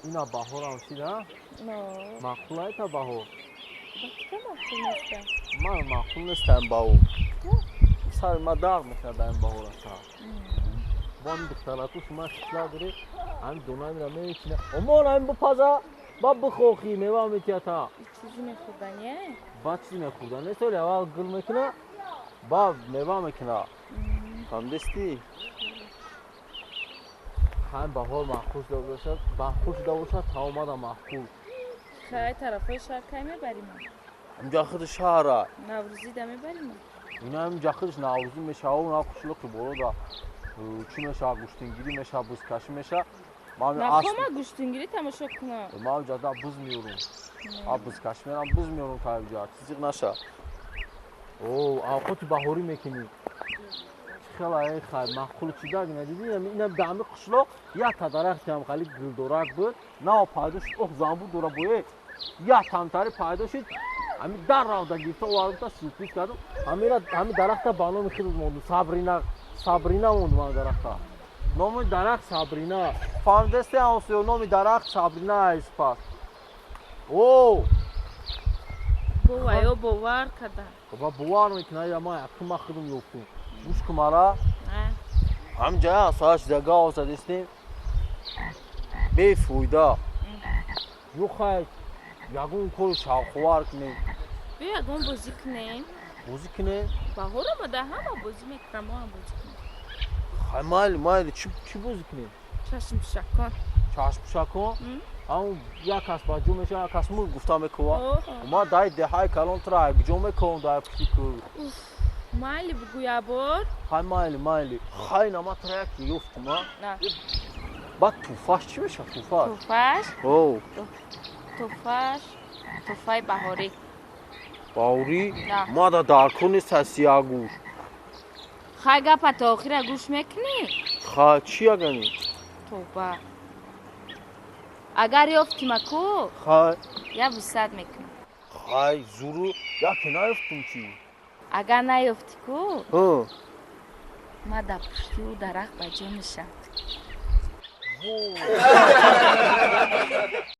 Ина баҳорам шида. Маъқул айта баҳор? Ман маъқул нестам баҳор. Сари ма дард мекунад ин баҳораса. Бо ҳамин духтараку шума хисла дорӣ, ҳамин донамира мечина. Омон ҳамин бипаза, ба бихохӣ мева метията. Чизи мехӯрдане? Ба чизи мехӯрдан нест, оли аввал гул мекуна, ба мева мекуна. Фаҳмидастӣ? Ҳамин баҳор маъқул шуда бошад, маъқул шуда бошад, таомада маъқул. Хай, тарафҳои шаҳр кай мебарим? Инҷа худи шаҳра. Наврӯзӣ да мебарим? Ина инҷа худаш наврӯзӣ мешава, на қишлоқи боло да чӣ мешава, гӯштингирӣ мешава, бузкашӣ мешава. Нахома гӯштингирӣ тамошо кунам. Ман инҷа да буз меёрум. А бузкашӣ мерам, буз меёрум та инҷа, чизи наша. О, авқоти баҳорӣ мекунӣ. Хела эй хай маъқул чӣ даг надидӣ? Ина дами қишлоқ як та дарахти ҳам хали гулдорак буд, нав пайдо шуд, ох замбур дора бое. Як тамтари пайдо шуд, ҳами дар равда гирифта овардам, сюрприз кардам. Ҳамира ҳами дарахта ба номи худат мондум, Сабрина, Сабрина мондум ҳами дарахта. Номи дарахт Сабрина. Фаҳмидасти, ҳамсоё, номи дарахт Сабрина айспас. О! Боваё бовар кардам. Ба бовар мекунад, я ман якум ма худам ёфтум. Гӯш кун мара. Ҳамин ҷая соат шида гав задистем. Бефоида. Ё хай ягон кори шавқовар кунем. Биё ягон бозӣ кунем. Бозӣ кунем? Баҳор омада, ҳама бозӣ мекунам, мо ҳам бозӣ кунем. Хай, майли, майли, чӣ бозӣ кунем? Чашмпӯшакон. Чашмпӯшакон? Ҳамун як кас ба ҷо мешава, як кас мур гуфта мекува. Ма дай деҳаи калон тура ҷо мекувам дар пушти кӯ. Майли, бугӯ ябор. Хай, майли, майли. Хай, на ма тура яке ёфтум, а? Баъд тӯҳфаш чӣ мешавад, тӯҳфаш? Тӯҳфаш? О. Тӯҳфаш, тӯҳфаи баҳорӣ. Баҳорӣ? Ма да дар кор нест сиягӯш. Хай, гапа то охира гӯш мекунӣ? Хай, чӣ ягани? Тоба. Агар ёфтима ку? Хай. Я вусат мекунам. Хай, зуру яке наёфтум чӣ? Агар наёфтӣ ку, ма дар пушти ӯ дарахт ба ҷо мешавам.